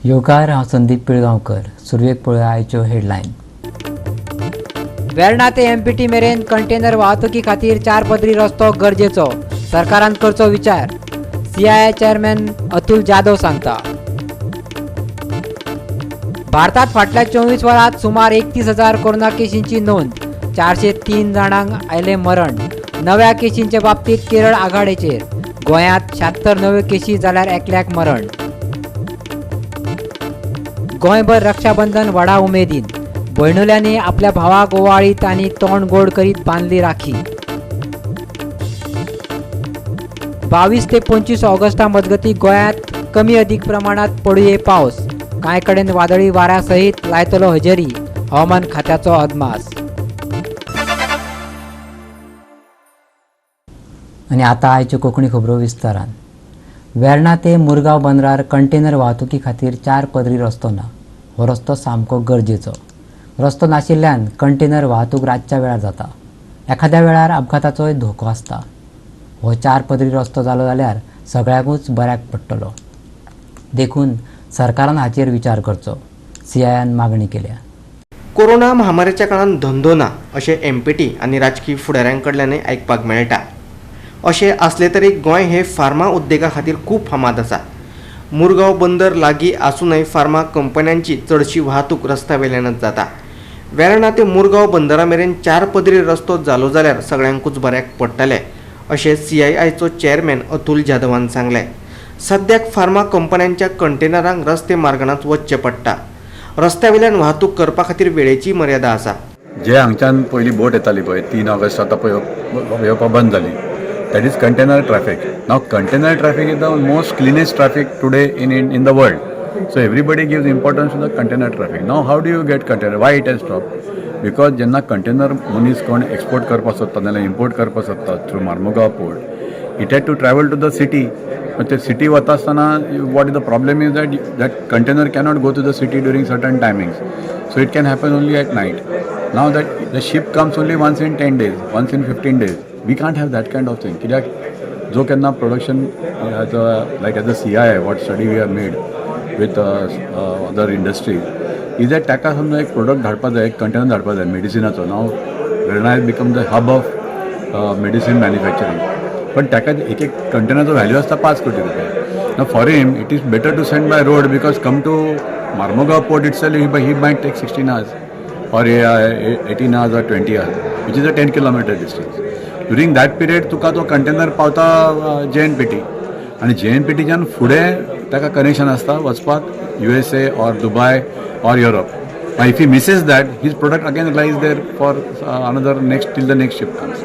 येवकार, हांव संदीप पिळगांवकर. सुरवेक पळोवया आयच्यो हेडलायन. वेर्णा ते एमपीटी मेरेन कंटेनर वाहतुकी खातीर चार पदरी रस्तो गरजेचो, सरकारान करचो विचार, सीआयआय चेअरमॅन अतुल जाधव सांगता. भारतात फाटल्या 24 वरांत सुमार 31,000 कोरोना केशींची नोंद, 403 जाणांक आयलें मरण. नव्या केशींचे बाबतीत केरळ आघाडेचेर, गोंयांत 76 नव्यो केशी जाल्यार एकल्याक मरण. गोंयभर रक्षाबंधन व्हडा उमेदीन, भयणुल्यांनी आपल्या भावाक ओवाळीत आनी तोंड गोड करीत बांदली राखी. 22 ते 25 ऑगस्टा मजगती गोंयांत कमी अदीक प्रमाणात पडुये पावस, कांय कडेन वादळी वाऱ्या सहित लायतलो हजेरी, हवामान खात्याचो अदमास. आनी आतां आयच्यो कोंकणी खबरो विस्तारान. वेर्णा ते मुरगांव बंदरार कंटेनर वाहतुकी खातीर चार पदरी रस्तो ना. हो रस्तो सामको गरजेचो. रस्तो नाशिल्ल्यान कंटेनर वाहतूक रातच्या वेळार जाता, एखाद्या वेळार अपघाताचोय धोको आसता. हो चार पदरी रस्तो जालो जाल्यार सगळ्यांकूच बऱ्याक पडटलो, देखून सरकारान हाचेर विचार करचो, सीआयआयन मागणी केल्या. कोरोना महामारीच्या काळान धंदो ना अशें एमपीटी आनी राजकी फुडाऱ्यां कडल्यानय आयकपाक मेळटा. अशें आसलें तरी गोंय हे फार्मा उद्देगा खातीर खूब फामाद आसा. मुरगांव बंदर लागीं आसूनय फार्मा कंपन्यांची चडशी वाहतूक रस्त्या वेल्यानच जाता. वेर्णा ते मुरगांव बंदरा मेरेन चार पदरी रस्तो जालो जाल्यार सगळ्यांकूच बऱ्याक पडटलें अशें सीआयआयचो चेअरमॅन अतुल जाधवान सांगलें. सद्याक फार्मा कंपन्यांच्या कंटेनरांक रस्ते मार्गानच वचचें पडटा. रस्त्या वयल्यान वाहतूक करपा खातीर वेळेची मर्यादा आसा. जे हांगच्यान पयलीं बोट येताली पळय, 3 ऑगस्ट आतां पळय येवपा बंद जाली. That is container traffic. Now container traffic is the most cleanest traffic today in the world. So everybody gives importance to the container traffic. Now how do you get container? Why it has stop? Because जेन्ना container मनीस कोण export करपाक सोदता नाल्यार import करपाक सोदता through Marmugao port, it had to travel to the city. ते city वता आसतना what is the problem is that that container cannot go to the city during certain timings. So it can happen only at night. Now that the ship comes only once in 10 days, once in 15 days. We can't have that kind of thing. कित्याक जो केन्ना production as a like as a CII, what study we have made with other industry is that ताका समजा एक product धाडपा जाय, एक container धाडपा जाय मेडिसिनाचो. Now Verna has become the hub of medicine manufacturing, पण ताका एक एक कंटेनरचो व्हॅल्यू आसता 5 कोटी रुपया. Now for him it is better to send by road, because come to Marmugao port itself he might take 16 hours or 18 hours or 20 hours, which is a 10 kilometer distance. During that period तुका तो container पावता JNPT आनी जेएनपीटीच्यान फुडें ताका connection आसता वचपाक USA or Dubai or Europe. If he misses that, his product again lies there for another next till the next ship comes.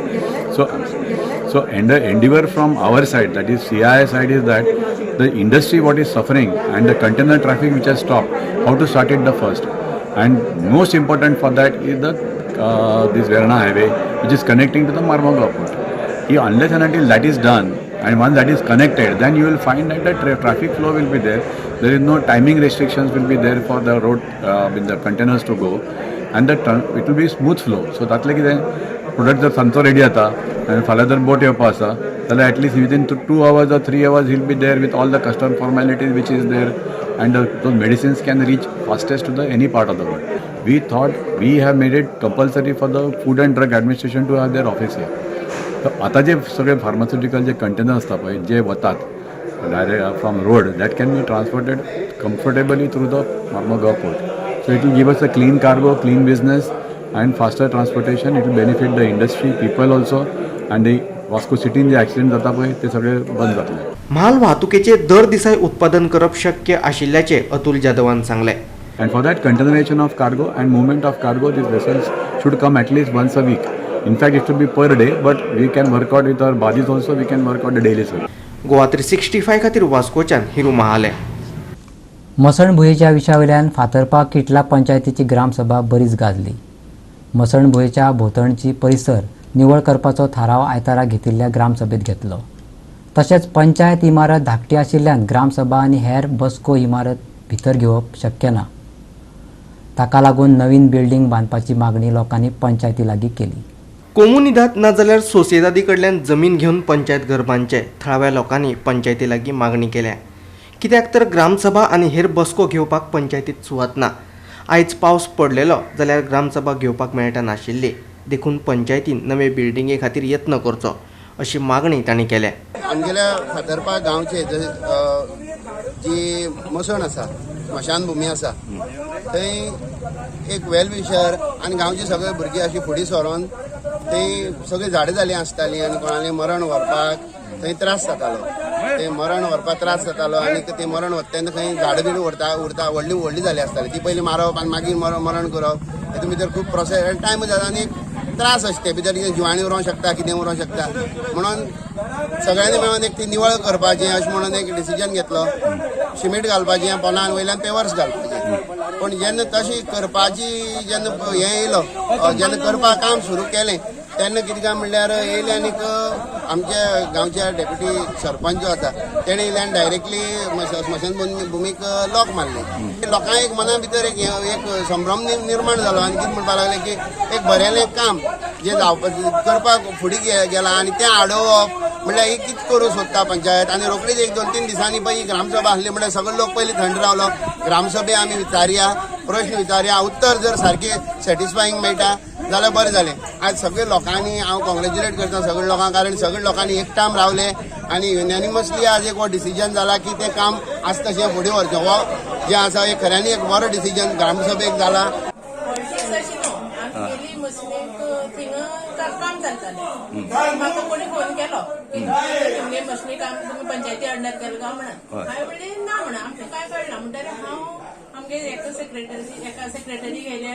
So and the endeavor from our side, that is CII side, is that the industry what is suffering and the container traffic which has stopped, how to start it the first. And most important for that is the this Verna highway, which is connecting to the Marmugao port. Unless and until that is done, and once that is connected, then you will find that the traffic flow will be there. There is no timing restrictions will be there for the road with the containers to go, and it will be smooth flow. So तातलें कितें product जर सांजचो ready जाता आनी फाल्यां जर बोट येवपा आसा जाल्यार at least within 2 hours or 3 hours he'll be there with all the custom formalities which is there, and those medicines can reach fastest to the any part of the world. We thought we have made it compulsory for the Food and Drug Administration to have their office here. तर आतां जे सगळे pharmaceutical जे container आसता पळय, जे वतात direct from road, that can be transported comfortably through the Marmugao port. So it will give us a clean cargo, clean business and faster transportation. It will benefit the industry people also, and the Vasco सिटीन जे accident जाता पळय ते सगळे बंद जातले. म्हाल वाहतुकीचे दर दिसाय उत्पादन करप शक्य आशिल्ल्याचें अतुल जाधवान सांगलें. And for that containerization of cargo and movement of cargo, these vessels should come at least once a week. In fact, it should be per day, but we can work out with our bodies also, we can work out the daily, sir. Goa 365 खातीर वास्कोच्यान हिरू महाले. मसणभुंयेच्या विशयावयल्यान फातर्पा किटला पंचायतीची ग्रामसभा बरीच गाजली. मसणभुंयेच्या भोंवतणची परिसर निवळ करपाचो थाराव आयतारा घेतिल्ल्या ग्रामसभेत घेतलो. तशेंच पंचायत इमारत धाकटी आशिल्ल्यान ग्रामसभा आनी हेर बसको इमारत भितर घेवप शक्य ना. ताका लागून नवीन बिल्डींग बांदपाची मागणी लोकांनी पंचायती लागीं केली. कोमुनिदाद नाजाल्यार सोसिएदादी कडल्यान जमीन घेवन पंचायत घर बांदचें थळाव्या लोकांनी पंचायती लागीं मागणी केल्या. कित्याक तर ग्रामसभा आनी हेर बसको घेवपाक पंचायतीत सुवात ना. आयज पावस पडलेलो जाल्यार ग्रामसभा घेवपाक मेळटा नाशिल्ली, देखून पंचायतीन नवे बिल्डिंगे खातीर यत्न करचो अशी मागणी तांणी केल्या. आमगेल्या फातर्पा गांवचे जी मसण आसा, स्मशानभूमी आसा, थंय एक वेलविशर आनी गांवची सगळे भुरगीं अशी फुडें सरोन थंय सगळीं झाडां जालीं आसतालीं आनी कोणालें मरण व्हरपाक थंय त्रास जातालो. ते मरण व्हरपाक त्रास जातालो आनी ते मरण व्हरता तेन्ना खंय झाडां बिड उरता उरता व्हडली व्हडली जाली आसताली, ती पयलीं मारप आनी मागीर मरण करप, हेतून भितर खूब प्रोसेस आनी टायम जाता आनी त्रास आसता, भितर कितें जिवाणी उरोंक शकता, कितें उरोंक शकता. म्हणून सगळ्यांनी मेळून एक ती निवळ करपाची अशें म्हणून एक डिसिजन घेतलो. सिमेंट घालपाचें पोनान वयल्यान पेवर्स घालपाचें. पूण जेन्ना तशी करपाची जेन्ना हें येयलो, जेन्ना करपाक काम सुरू केलें तेन्ना कितें काय म्हणल्यार येयलें आनीक आमच्या गांवच्या डेप्युटी सरपंच जो आसा तेणें येयले आनी डायरेक्टली स्मशान भुमीक लॉक मारलें. लोकांक एक मना भितर एक संभ्रम निर्माण जालो आनी कितें म्हणपाक लागलें की एक बरेलें काम जें जावपा करपाक फुडें गेलां आनी तें आडोवप म्हणल्यार ही कितें करूंक सोदता पंचायत. आनी रोखडीच एक 2-3 दिसांनी पळय ग्रामसभा आसली म्हणल्यार सगळे लोक पयलीं थंड रावलो. ग्रामसभे आमी विचारया, प्रश्न विचारया, उत्तर जर सारकें सॅटिस्फायींग मेळटा जाल्यार बरें जालें. आज सगळे लोकांनी हांव कॉंग्रेच्युलेट करता सगळे लोकांक, कारण सगळे लोकांनी एकठाम रावले आनी युनॅनिमसली आज एक हो डिसिजन जाला की तें काम आज तशें फुडें व्हरचें. हो जें आसा एक खऱ्यांनी एक बरो डिसिजन ग्रामसभेक जाला. काम चलतालें, म्हाका कोणी फोन केलो तुमगे मशनी काम तुमी पंचायती अंडर केलें काय म्हणून. हांवें म्हणलें ना म्हणून आमकां कांय कळना. म्हणटकीर हांव आमगे एका सेक्रेटरी गेले,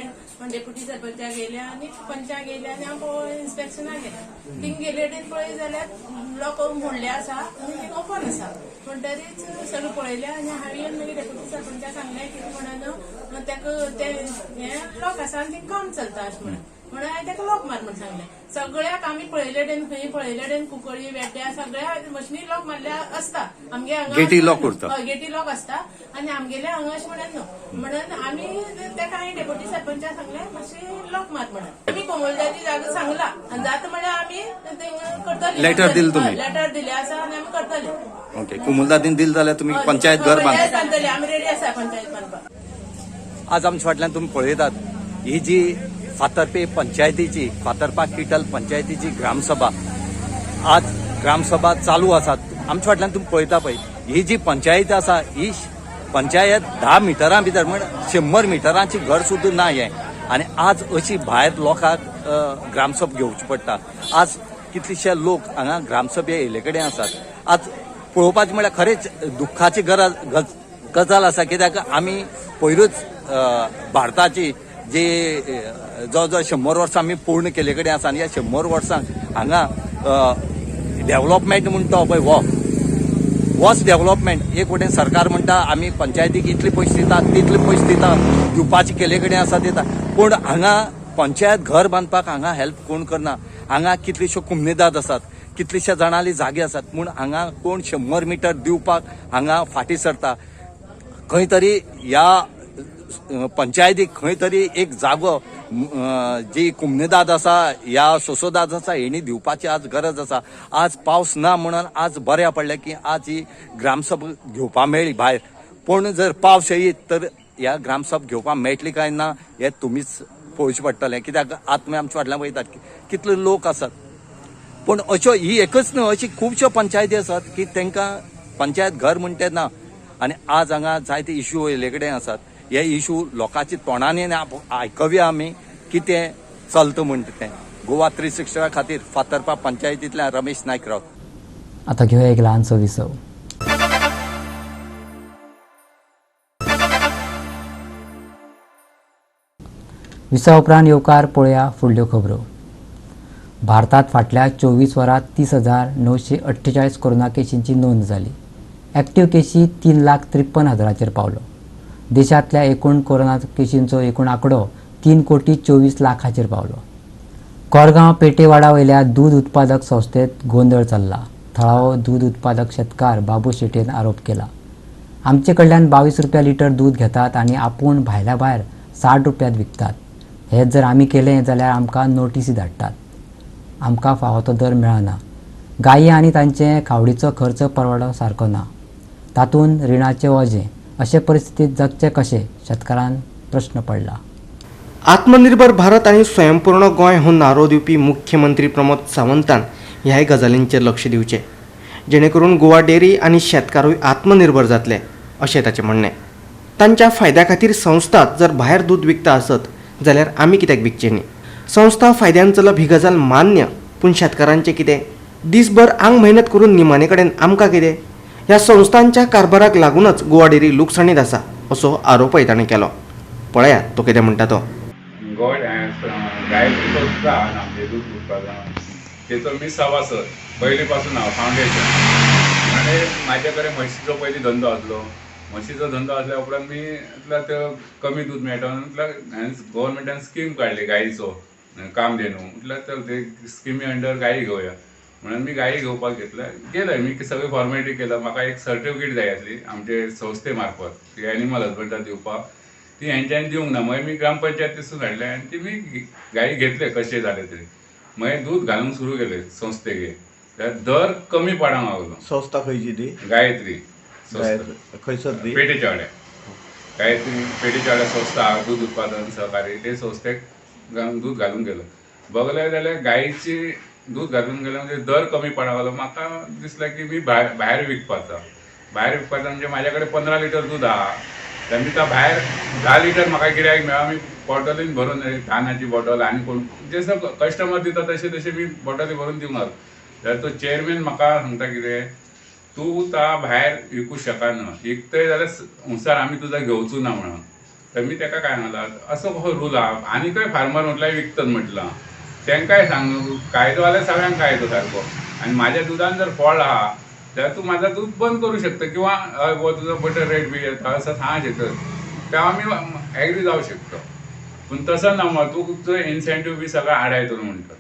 डेप्युटी सरपंचाक गेले आनी पंचाक गेले आनी हांव इन्स्पेक्शनाक गेलें. थिंग गेले कडेन पळय जाल्यार लोक मोडले आसा आनी थिंग ओपन आसा. म्हणटरीच सगळें पळयलें आनी हांवें येवन मागीर डेप्युटी सरपंचाक सांगलें कितें म्हणून ताका तें हें लॉक आसा आनी थिंग काम चलता अशें म्हणून. म्हणून हांवें ताका लॉक मार म्हूण सांगलें. सगळ्याक आमी पळयले कडेन खंय पळयले कडेन कुंकळी वेड्ड्या सगळ्या मशनी लॉक मारल्या आसता. आमगे हांगा गेटी लॉक उरता, गेटी लॉक आसता आनी आमगेले हांगा अशें म्हणून न्हू. म्हणून आमी ताका हांवें डेप्युटी सरपंचाक सांगलें मातशें लॉक मार म्हणून. आमी कोमलदाची जागा सांगला आनी जाता म्हणल्यार आमी करतले. लेटर दिले तुमी? लेटर दिले आसा आनी आमी करतले. ओके, कुमुलदादीन दिले जाल्यार तुमी पंचायत घर बांदतले? आमी रेडी आसा पंचायत बांदपाक. आज आमच्या फाटल्यान तुमी पळयतात ही जी फातर्पे पंचायतीची, फातर्पा किटल पंचायतीची ग्रामसभा, आज ग्रामसभा चालू आसा. आमच्या फाटल्यान तुमी पळयता पळय ही जी पंचायत आसा ही पंचायत 10 मिटरां भितर म्हण 100 मिटरांची घर सुद्दां ना हें. आनी आज अशी भायर लोकांक ग्रामसभा घेवची पडटा. आज कितलेशे लोक हांगा ग्रामसभे येयले कडेन आसात. आज पळोवपाचें म्हळ्यार खरेंच दुख्खाची गजाल आसा, कित्याक आमी पयरूच भारताची जे जवळ जवळ 100 वर्सां आमी पूर्ण केल्ले कडेन आसा आनी ह्या 100 वर्सांक हांगा डेव्हलपमेंट म्हणटा पळय हो वॉच डेव्हलपमेंट. एक वटेन सरकार म्हणटा आमी पंचायतीक इतले पयशे दिता तितले पयशे दिता, दिवपाचे केल्ले कडेन आसा दिता, पूण हांगा पंचायत घर बांदपाक हांगा हेल्प कोण करना. हांगा कितलेश्यो कुमनेदाद आसात, कितलेश्या जाणांली जागे आसात, पूण हांगा कोण 100 मिटर दिवपाक हांगा फाटीं सरता. खंय तरी ह्या पंचायतीक खंय तरी एक जागो जी कुमनेदाद आसा ह्या सोसोदाद आसा हेणी दिवपाची आज गरज आसा. आज पावस ना म्हणून आज बऱ्या पडलें की आज ही ग्रामसभा घेवपा मेळ्ळी भायर, पूण जर पावस येयत तर ह्या ग्रामसभा घेवपाक मेळटली काय ना हें तुमीच पळोवचें पडटलें. कित्याक आतां तुमी आमच्या फाटल्यान वयतात कितले लोक आसात, पूण अश्यो ही एकच न्हय अशी खुबश्यो पंचायती आसात की तांकां पंचायत घर म्हणटे ना. आनी आज हांगा जायते इश्यू येयले कडेन आसात. हे इशू लोकांची तोंडांनी आयकवया आमी कितें चलता म्हणटा तें. गोवा 360 खातीर फातर्पा पंचायतींतल्यान रमेश नायक राव. आतां घेवया एक ल्हानसो विसव. विसवा उपरांत येवकार पळोवया फुडल्यो खबरो. भारतात फाटल्या 24 वरांत 30,948 कोरोना केशींची नोंद जाली. एक्टिव्ह केशी 3,53,000 पावलो. देशांतल्या एकूण कोरोना केशींचो एकूण आंकडो 3,24,00,000 पावलो. कोरगांव पेटेवाडा वयल्या दूद उत्पादक संस्थेत गोंदळ चल्ला. थळावो दूद उत्पादक शेतकार बाबू शेटयेन आरोप केला, आमचे कडल्यान 22 रुपया लिटर दूद घेतात आनी आपूण भायल्या भायर 60 रुपयात विकतात. हें जर आमी केलें जाल्यार आमकां नोटीसी धाडटात. आमकां फावो तो दर मेळना. गायी आनी तांचे खावडीचो खर्च परवडो सारको ना. तातूंत रिणाचें ओजें. अशे परिस्थितींत जगचें कशें शेतकारांक प्रश्न पडला. आत्मनिर्भर भारत आनी स्वयंपूर्ण गोंय हो नारो दिवपी मुख्यमंत्री प्रमोद सावंतान ह्याय गजालींचेर लक्ष दिवचें, जेणे करून गोवा डेअरी आनी शेतकारूय आत्मनिर्भर जातले अशें ताचें म्हणणें. तांच्या फायद्या खातीर संस्था जर भायर दूद विकता आसत जाल्यार आमी कित्याक विकचें न्ही? संस्था फायद्यान चलप ही गजाल मान्य, पूण शेतकारांचें कितें? दीसभर आंग मेहनत करून निमाणे कडेन आमकां कितें? ह्या संस्थांच्या कारभाराक लागूनच गोवा डेअरी लुकसाणीत आसा असो आरोपय ताणें केलो. पळयात तो कितें म्हणटा तो. गोड गायत्री संस्था आहा आमचे दूद उत्पादन तेचो मी सभासद पयलीं पासून हांव फावंडेशन. आनी म्हाजे कडेन म्हशीचो पयलीं धंदो आसलो. म्हशीचो धंदो आसल्या उपरांत मी म्हटल्यार ते कमी दूद मेळटा म्हटल्यार हांवें गोवोरमेंटान स्कीम काडली गायीचो काम धेनू. म्हटल्यार चल ते स्किमी अंडर गायी घेवया म्हणून मी गायी घेवपाक घेतल्या गेले. मी सगळी फॉर्मेलिटी केला. म्हाका एक सर्टिफिकेट जाय आसली आमचे संस्थे मार्फत ती एनिमल हजबंडा दिवपाक, ती हेंच्यांनी दिवंक ना. मागीर मी ग्रामपंचायतीसून हाडले आनी ती मी गायी घेतले कशे जाले तरी. मागीर दूद घालूंक सुरू केले संस्थेक. दर कमी पडोंक लागलो. संस्था खंयची ती? गायत्री संस्था. खंयसर ती? पेटेच्या वाड्यार. गायत्री पेटेच्या वाड्यार संस्था दूद उत्पादन सहकारी ते संस्थेक दूद घालूंक गेलो. बगले जाल्यार गायीची दूद घालून गेलो म्हणजे दर कमी पडोंक लागलो. म्हाका दिसलें की मी भायर विकपाचो. भायर विकपाचो म्हणजे म्हाज्या कडेन 15 लिटर दूद आहा जाल्यार मी तो भायर 10 लिटर म्हाका गिरायक मेळ्ळा. मी बॉटलीन भरून तानाची बॉटल आनी कोण जसो कस्टमर दिता तशें तशें मी बॉटली भरून दिवंक लागलो. जाल्यार तो चेअरमॅन म्हाका सांगता कितें, तूं ता भायर विकूं शकना, विकतय जाल्यार संवसार आमी तुजा घेवचो ना म्हणून. तर मी ताका काय सांगलां, असो कसो रूल आहा? आनीकय फार्मर म्हटल्यार विकतात म्हटलां, तांकांय सांग कायदो जाल्यार सगळ्यांक कायदो सारको. आनी म्हाज्या दुदान जर फॉल्ट आहा जाल्यार तूं म्हाजो दूद बंद करूं शकता किंवा हय गो तुजो बटर रेट बी येता असो सांग शकता, तेन्ना आमी एग्री जावं शकता. पूण तसो ना मग तूं तुजो इन्सेंटीव बी सगळो आडायतलो म्हणटा.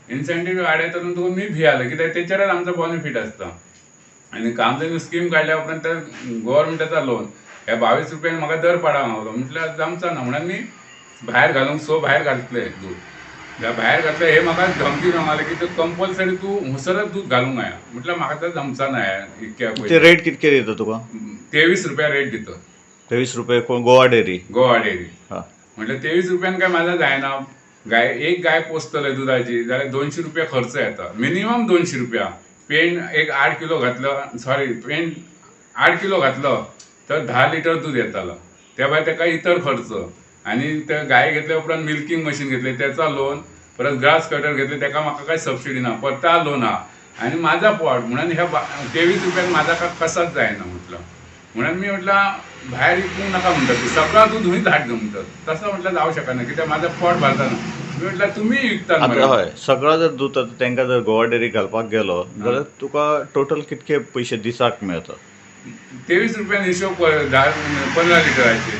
इन्सेंटीव आडायतलो म्हणून तुका मी भियालो कित्याक तेचेरच आमचो बेनिफीट आसता. आनी कामधेनू स्कीम काडल्या उपरांत त्या गोवोरमेंटाचो लोन ह्या 22 रुपयान म्हाका दर पडोंक लागलो. म्हटल्यार जमचो ना म्हणून मी भायर घालूंक सो भायर घातलें दूद. भायर घातलें हे म्हाका धमकी दिवंक लागले की ते कंपल्सरी तूं हुसरच दूद घालूंक जाय. म्हटल्यार म्हाका तर जमचा ना इतक्या ते रेट कितके दिता तुका? 23 रुपया रेट दिता. 23 रुपये गोवा डेअरी? गोवा डेअरी. हां. म्हटल्यार 23 रुपयान काय म्हाजा जायना. गाय एक गाय पोसतले दुदाची जाल्यार 200 रुपया खर्च येता, मिनिमम 200 रुपया. पेंड एक 8 किलो घातलो, सॉरी पेंड 8 किलो घातलो तर 10 लिटर दूद येतालो. त्या भायर ताका इतर खर्च. आनी ते गाय घेतल्या उपरांत मिल्किंग मशीन घेतले तेचा लोन, परत ग्रास कटर घेतले ताका म्हाका काय सबसिडी ना, परत लोन आहा. आनी म्हाजा पोट म्हणून ह्या 23 रुपयान म्हाजा काय कसाच जायना म्हटलं. म्हणून मी म्हटलं भायर विकूंक नाका म्हणटा, तूं सगळा दूद हुंयच हाड म्हणटा. तसं म्हटलं जावं शकना कित्याक म्हाजो पोट भरतना. मी म्हटलं तुमी विकतात. आतां हय सगळो जर दूद आतां तांकां जर गोवा डेअरी घालपाक गेलो जाल्यार तुका टोटल कितके पयशे दिसाक मेळता? 23 रुपयान हिशोब 15 लिटराचे.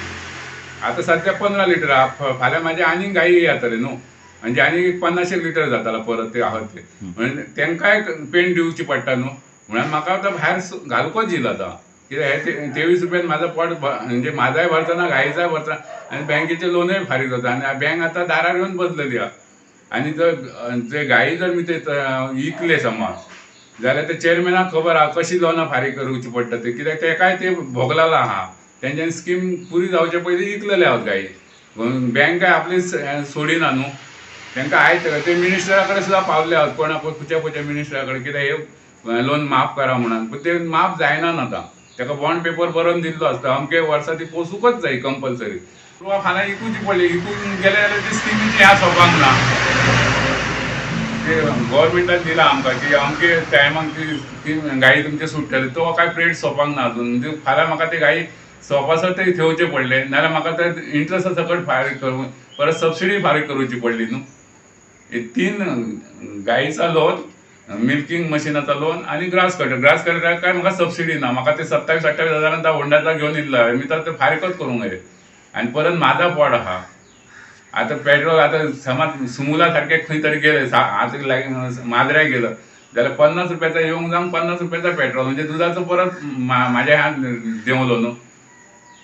आतां सद्या 15 लिटर आहा, फाल्यां म्हाजे आनीक गायी जातले न्हू, म्हणजे आनीक 50 लिटर जातालो परत ते आहा ते. म्हणजे तांकांय पेंट दिवची पडटा न्हू. म्हणून म्हाका आतां भायर घालूंकच येयला आतां. कित्याक हे 23 रुपयान म्हाजो पोट म्हणजे म्हाजाय भरतना गायीचाय भरतना आनी बँकेचे लोनय फारीक जाता. आनी बँक आतां दारार येवन बसलेली आहा. आनी जर जे गायी जर मी ते विकले समज जाल्यार ते चेअरमॅनाक खबर आहा कशी लोनां फारीक करुची पडटा ते, कित्याक तेकाय ते भोगलेलो आहा. तेंच्यांनी स्कीम पुरी जावचे पयलीं विकलेले आहात गायी. बँक काय आपली सोडिना न्हू, तांकां आयज ते मिनिस्टरा कडेन सुद्दां पावले आहात, कोणा खंयच्या खंयच्या मिनिस्टरा कडेन, कित्याक हे लोन माफ करा म्हणून. पूण ते माफ जायना आतां. ताका बॉन्ड पेपर बरोवन दिल्लो आसता अमके वर्सा ती पोसूंकच जाय कंपल्सरी. तुका फाल्यां विकूची पडली, विकून गेले जाल्यार ती स्किमीची ह्या सोंपाक ना. ते गोवोरमेंटान दिला आमकां की अमके टायमाक ती स्कीम गायी तुमचे सुट्टले, तो काय पिरियड सोंपाक ना अजून. म्हणजे फाल्यां म्हाका ते गायी सोंपासर ते थेवचे पडले, नाजाल्यार म्हाका ते इंट्रस्ट सकट फारीक करूं, परत सबसिडी फारीक करुची पडली न्हू. हे 3 गायीचा लोन, मिल्किंग मशिनाचा लोन आनी ग्रास कटर. ग्रास कटराक काय म्हाका सबसिडी ना, म्हाका ते 27-28 हजारान होंडाचा घेवन येयल्लो, मी तर फारीकच करूंक जाय. आनी परत म्हाजा पोट आहा. आतां पेट्रोल आतां समज सुमुला सारकें खंय तरी गेले, आतां लागीं माजऱ्याक गेलो जाल्यार 50 रुपयाचा येवंक जावंक 50 रुपयाचा पेट्रोल, म्हणजे दुदाचो परत म्हाज्या ह्या देंवलो न्हू.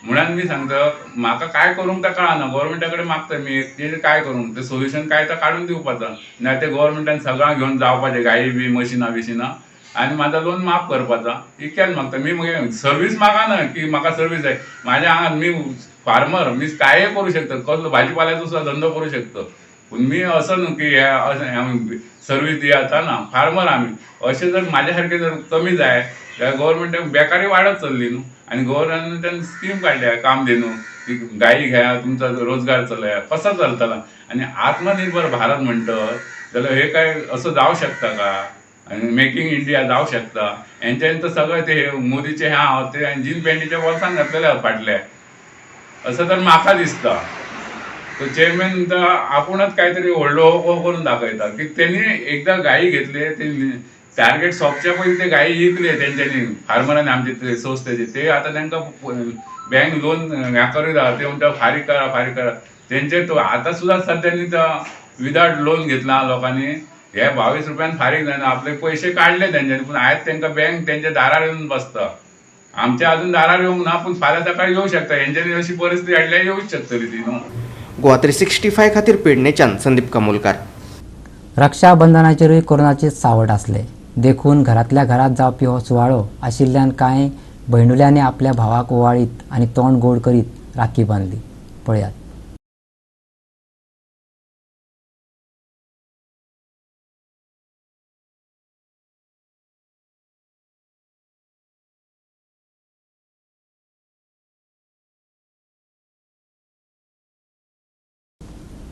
म्हणून मी सांगता म्हाका काय करूंक तें कळना. गोवोरमेंटा कडेन मागता मी तेजें काय करूंक, तें सोल्युशन काय तें काडून दिवपाचो. ना ते गोवोरमेंटान सगळ्यांक घेवन जावपाचें, गायी बी मशिनां बिशिनां आनी म्हाजो लोन माफ करपाचा इतक्यान मागता. मी मगे सर्वीस मागा ना की म्हाका सर्वीस जाय. म्हाज्या हांगा मी फार्मर, मी कांय करूं शकता, कसलो भाजीपाल्याचो सुद्दां धंदो करूं शकता, पूण मी असो न्हू की हे अशें सर्वीस दियाचा ना. फार्मर आमी. अशें जर म्हाज्या सारकें जर कमी जाय जाल्यार गव्हर्मेंटाक बेकारी वाडत चल्ली न्हू. आनी गव्हर्मेंटान तांणी स्कीम काडल्या काम दिनू की गायी घेया तुमचो रोजगार चलया, कसो चलतलो? आनी आत्मनिर्भर भारत म्हणटत जाल्यार हे काय असो जावं शकता का? आनी मेकींग इंडिया जावं शकता? हेंच्यांनी तर सगळें ते मोदीचे हें आहा ते जीन पॅन्टीच्या बोल्सान घातलेले आहा फाटले, असं तर म्हाका दिसता. तो चेअरमॅन तर आपूणच कांयतरी व्हडलो हो करून दाखयता की तेणी एकदां गायी घेतले, ते टार्गेट सोंपच्या पयलीं ते गायी विकले तेंच्यांनी, फार्मरांनी आमचे ते संस्थेचे. ते आतां तांकां बँक लोन हें करीत आहा, ते म्हणटा फारीक करा फारीक करा. तेंचे तो आतां सुद्दां सद्यांनी विदाउट लोन घेतला लोकांनी, हे 22 रुपयान फारीक जायना, आपले पयशे काडले तेंच्यांनी, पूण आयज तांकां बँक तेंच्या दारार येवन बसता. आमच्या अजून दारार येवंक ना, पूण फाल्यां सकाळी येवं शकता. हेंच्यांनी अशी परिस्थिती हाडल्यार येवूच शकतली ती न्हू. गोवा 365 खातीर पेडणेच्यान संदीप कामोलकार. रक्षाबंधनाचेरूय कोरोनाचे सावट आसले देखून घरांतल्या घरात जावपी हो सुवाळो आशिल्ल्यान कांय भयणुल्यांनी आपल्या भावाक ओवाळीत आनी तोंड गोड करीत राखी बांदली. पळयात.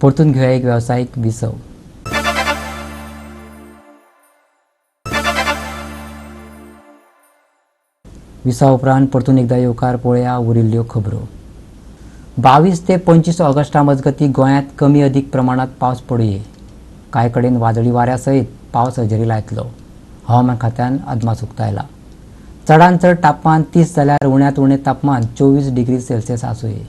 परतून घेवया एक वेवसायीक विसव. विसा उपरांत परतून एकदा येवकार पळया उरिल्ल्यो खबरो. 22 ते 25 ऑगस्टा मजगती गोंयांत कमी अदीक प्रमाणांत पावस पडुये. कांय कडेन वादळी वाऱ्या सयत पावस हजेरी लायतलो. हवामान खात्यान अदमास उक्तायला. चडांत चड तापमान 30 जाल्यार उण्यांत उणें तापमान 24 डिग्री सेल्सियस आसुये.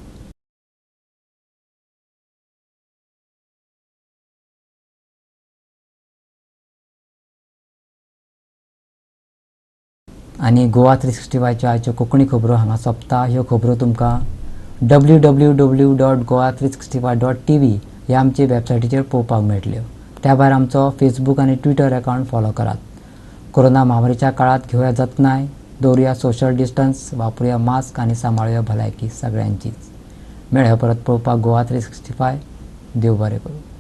आनी गोवा 365च्यो आयच्यो कोंकणी खबरो हांगा सोंपता. ह्यो खबरो तुमकां www.goa365.tv ह्या आमचे वेबसायटीचेर पळोवपाक मेळटल्यो. त्या भायर आमचो फेसबूक आनी ट्विटर अकावंट फॉलो करात. कोरोना महामारीच्या काळांत घेवया जतनाय, दवरुया सोशल डिस्टन्स, वापरुया मास्क आनी सांबाळुया भलायकी सगळ्यांचीच. मेळया परत पळोवपाक गोवा 365. देव बरें करूं.